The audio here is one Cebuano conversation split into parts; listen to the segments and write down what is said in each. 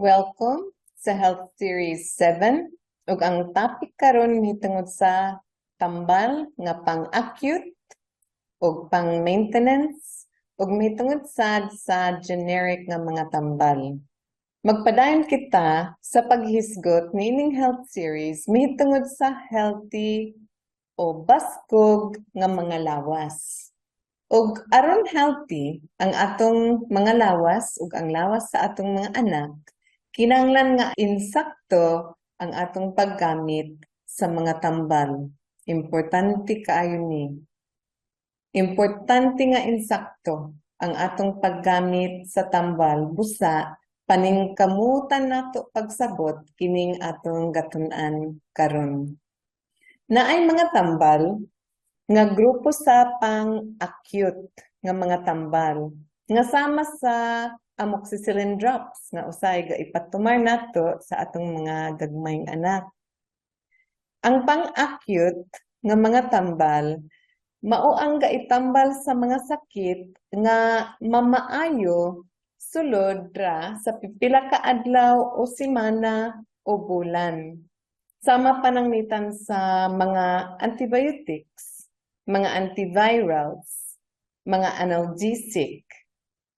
Welcome sa Health Series 7 ug ang topic karon mahitungod sa tambal nga pang-acute ug pang-maintenance ug mahitungod sad sa generic nga mga tambal. Magpadayon kita sa paghisgot niining health series mahitungod sa healthy o baskog nga mga lawas. Ug aron healthy ang atong mga lawas ug ang lawas sa atong mga anak, kinahanglan nga insakto ang atong paggamit sa mga tambal. Importante kaayo ni. Importante nga insakto ang atong paggamit sa tambal busa paningkamutan nato pagsabot kining atong gatun-an karon. Naay mga tambal nga grupo sa pang-acute nga mga tambal nga sama sa amoxicillin drops nga usahay ga ipatumar nato sa atong mga gagmayng anak. Ang pang-acute nga mga tambal mao ang gaitambal sa mga sakit nga mamaayo sulod ra sa pipila ka adlaw o semana o bulan. Sama pananglitan sa mga antibiotics, mga antivirals, mga analgesic,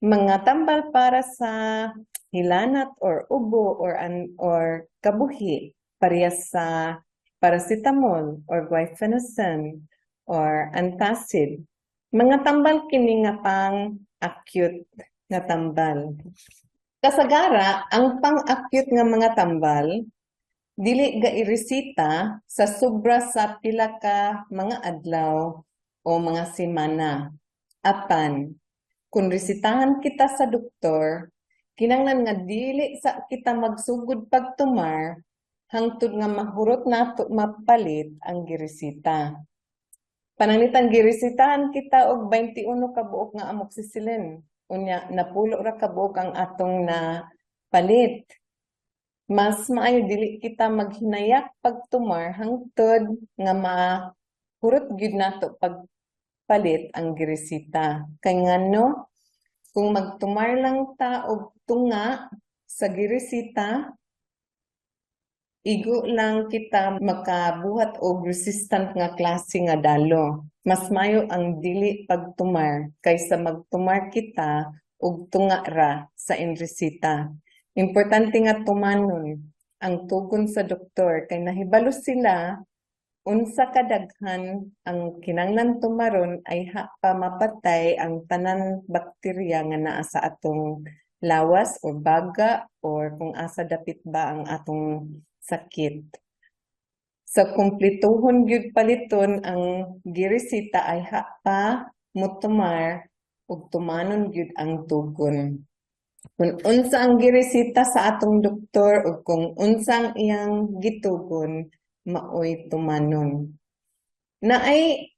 mga tambal para sa hilanat or ubo or kabuhi, parehas sa paracetamol or guaifenesin or antacid. Mga tambal kini nga pang acute nga tambal. Kasagara, ang pang-acute nga mga tambal dili ga iresita sa sobra sa pila ka mga adlaw o mga semana. Apan, kung resitahan kita sa doktor, kinahanglan nga dili sa kita magsugod pagtumar hangtod nga mahurot nato mapalit ang giresita. Pananglitan giresitahan kita og 21 ka buok nga amoxicillin. Unya napulo ra ka buok ang atong na palit. Mas maayo dili kita maghinayak pagtumar hangtod nga mahurot gyud nato pagpalit ang giresita. Kay ngano, kung magtumar lang ta og tunga sa giresita, igo lang kita makabuhat og resistant nga klase nga dalo. Mas mayo ang dili pagtumar kaysa magtumar kita og tunga ra sa inresita. Importante nga tumanon ang tugon sa doktor kay nahibalo sila unsa kadaghan ang kinahanglan tumaron ayha pa mapatay ang tanan bakterya nga naa sa atong lawas or baga or kung asa dapit ba ang atong sakit. Sa kumplituhon gyud paliton ang giresita ayha pa motumar ug tumanon gyud ang tugon. Kung unsa ang giresita sa atong doktor ug kung unsa ang iyang gitugon, maoy tumanon. Naay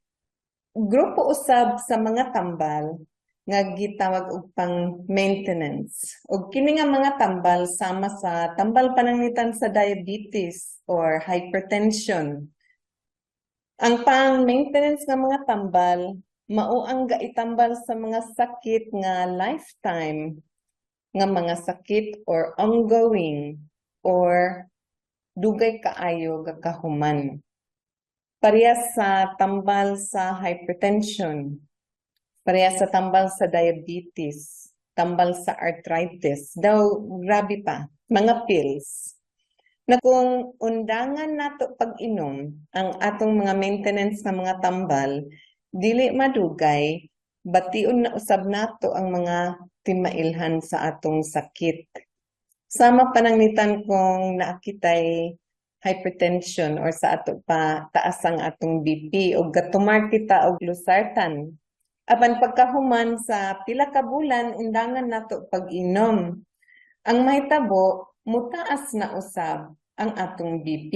grupo usab sa mga tambal nga gitawag og pang maintenance. Ug kini nga mga tambal sama sa tambal pananglitan sa diabetes or hypertension. Ang pang maintenance nga mga tambal mao ang gaitambal sa mga sakit nga lifetime nga mga sakit or ongoing or dugay kaayo gakahuman. Parehas sa tambal sa hypertension, parehas sa tambal sa diabetes, tambal sa arthritis, daw grabe pa, mga pills. Na kung undangan nato pag-inom ang atong mga maintenance nga mga tambal, dili madugay, bation na usab nato ang mga timailhan sa atong sakit. Sama pananglitan kung naa kitay hypertension or sa ato pa taas ang atong BP o gatumar kita og losartan. Apan pagkahuman sa pila ka bulan, undangan nato pag-inom. Ang mahitabo, mutaas na usab ang atong BP.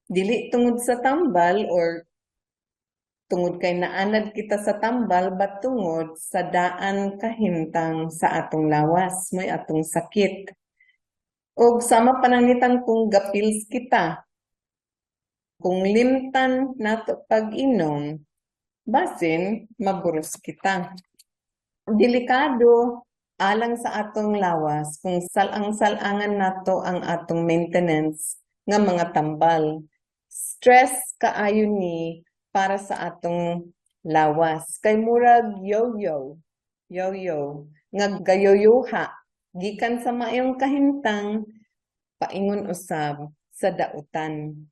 Dili tungod sa tambal or tungod kay naanad kita sa tambal, but tungod sa daan kahimtang sa atong lawas, mo'y atong sakit. Og sama pananglitan kung gapils kita, kung limtan nato pag-inom, basin maburos kita. Delikado Alang sa atong lawas kung salang-salangan nato ang atong maintenance nga mga tambal. Stress kaayo ni para sa atong lawas. Kay murag yo-yo, yo-yo, nga gayoyoha gikan sa maayong kahintang paingon usab sa dautan.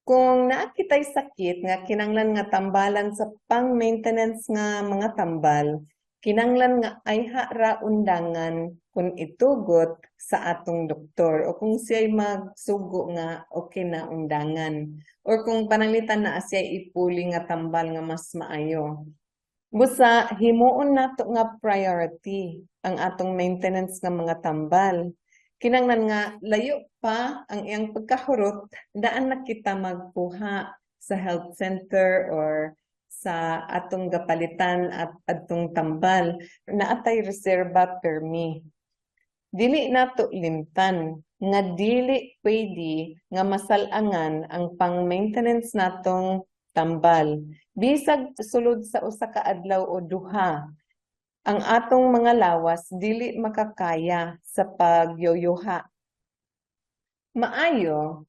Kung naa kitay sakit nga kinanglan nga tambalan sa pang-maintenance nga mga tambal, kinanglan nga ayha ra undangan kung itugot sa atong doktor o kung siya'y magsugo nga okay na undangan or kung pananglitan naa siya ipuli nga tambal nga mas maayo. Busa himuon nato nga priority ang atong maintenance nga mga tambal. Kinanglan nga layo pa ang iyang pagkahurot, daan na kita magkuha sa health center or sa atong gapalitan at atong tambal, naatay reserba permi. Dili nato limtan nga dili pwede nga masalangan ang pang-maintenance natong tambal. Bisag sulod sa usa ka adlaw o duha, ang atong mga lawas dili makakaya sa pagyoyoha. Maayo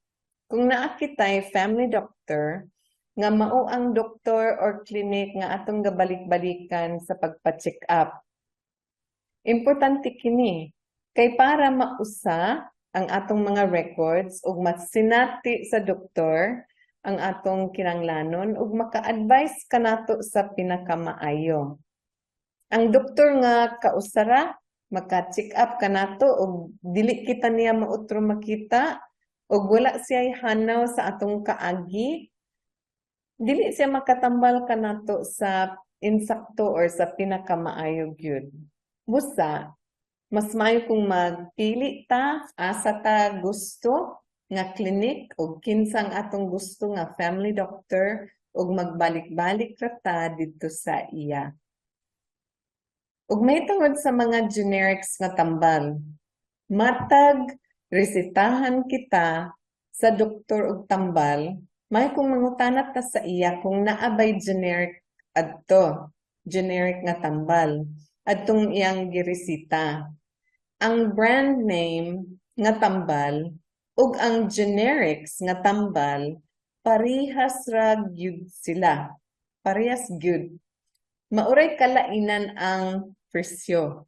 kung naa kitay family doctor nga mao ang doktor or clinic nga atong gabalik-balikan sa pagpa-check up. Importante kini kay para mausa ang atong mga records ug masinati sa doktor ang atong kinanglanon ug maka-advise kanato sa pinakamaayo. Ang doktor nga kausara maka-check up kanato ug dili kita niya mautro makita ug wala siya hanaw sa atong kaagi, dili siya makatambal kanato sa insakto or sa pinakamaayo gyud. Busa, mas maayo kung magpili ta asa ta gusto nga clinic o kinsang atong gusto nga family doctor ug magbalik-balik ra ta didto sa iya. Ug mahitungod sa mga generics nga tambal, matag resetahan kita sa doktor og tambal, may kung mangutana ta sa iya kung naa bay generic adto, generic nga tambal adtong iyang giresita. Ang brand name nga tambal ug ang generics nga tambal, parehas ra gyud sila. Parehas gyud. Mauray kalainan ang presyo.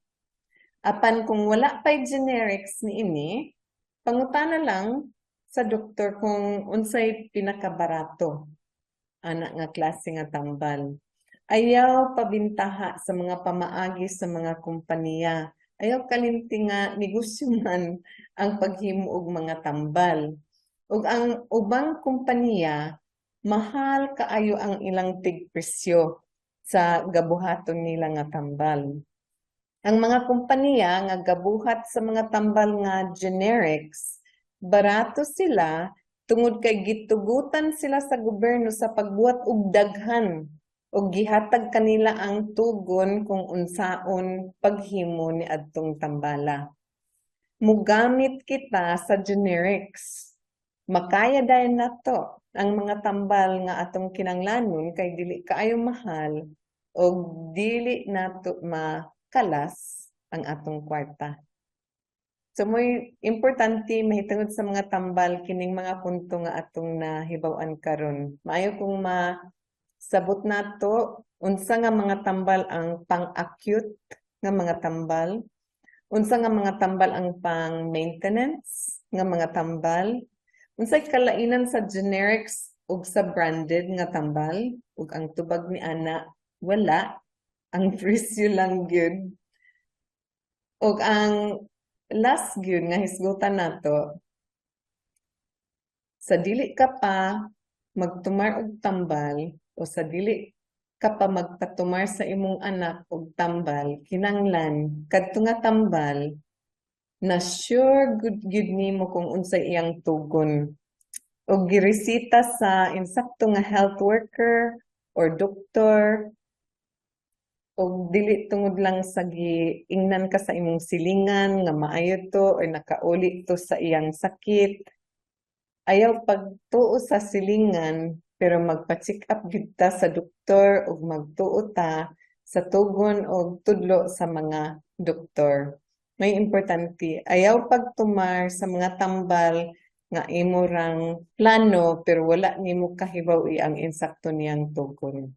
Apan kung wala pay generics niini, pangutana lang sa doktor kung unsay pinakabarato ana nga klase nga tambal. Ayaw pabintaha sa mga pamaagi sa mga kompanya. Ayaw kalimti nga negosyo man ang paghimo og mga tambal. Ug ang ubang kompanya, mahal kaayo ang ilang tigpresyo sa gabuhaton nila nga tambal. Ang mga kompanya nga gabuhat sa mga tambal nga generics, barato sila tungod kay gitugutan sila sa gobyerno sa pagbuhat og daghan ug gihatag kanila ang tugon kung unsaon paghimo ni adtong tambala. Mugamit kita sa generics. Makaya dayon nato ang mga tambal nga atong kinanglanon kay dili kaayo mahal og dili nato makalas ang atong kwarta. So mo'y importante mahitungod sa mga tambal kining mga punto nga atong nahibaw-an karon. Maayo kung masabot nato unsa nga mga tambal ang pang-acute nga mga tambal, unsa nga mga tambal ang pang-maintenance nga mga tambal, unsay kalainan sa generics ug sa branded nga tambal, ug ang tubag ni ana wala, ang presyo lang gyud. Ug ang last gyud nga hisgutan nato, sa dili ka pa magtumar og tambal o sa dili ka pa magpatumar sa imong anak og tambal, kinanglan kadto nga tambal na sure gud gyud nimo kung unsay iyang tugon og giresita sa insakto nga health worker or doktor og dili tungod lang sa giingnan ka sa imong silingan nga maayo to or nakauli to sa iyang sakit. Ayaw pagtuo sa silingan, pero magpa-check up gyud ta sa doktor ug magtuo ta sa tugon og tudlo sa mga doktor. May importante, ayaw pagtumar sa mga tambal nga imo rang plano pero wala nimo kahibaw ang insakto niyang tugon.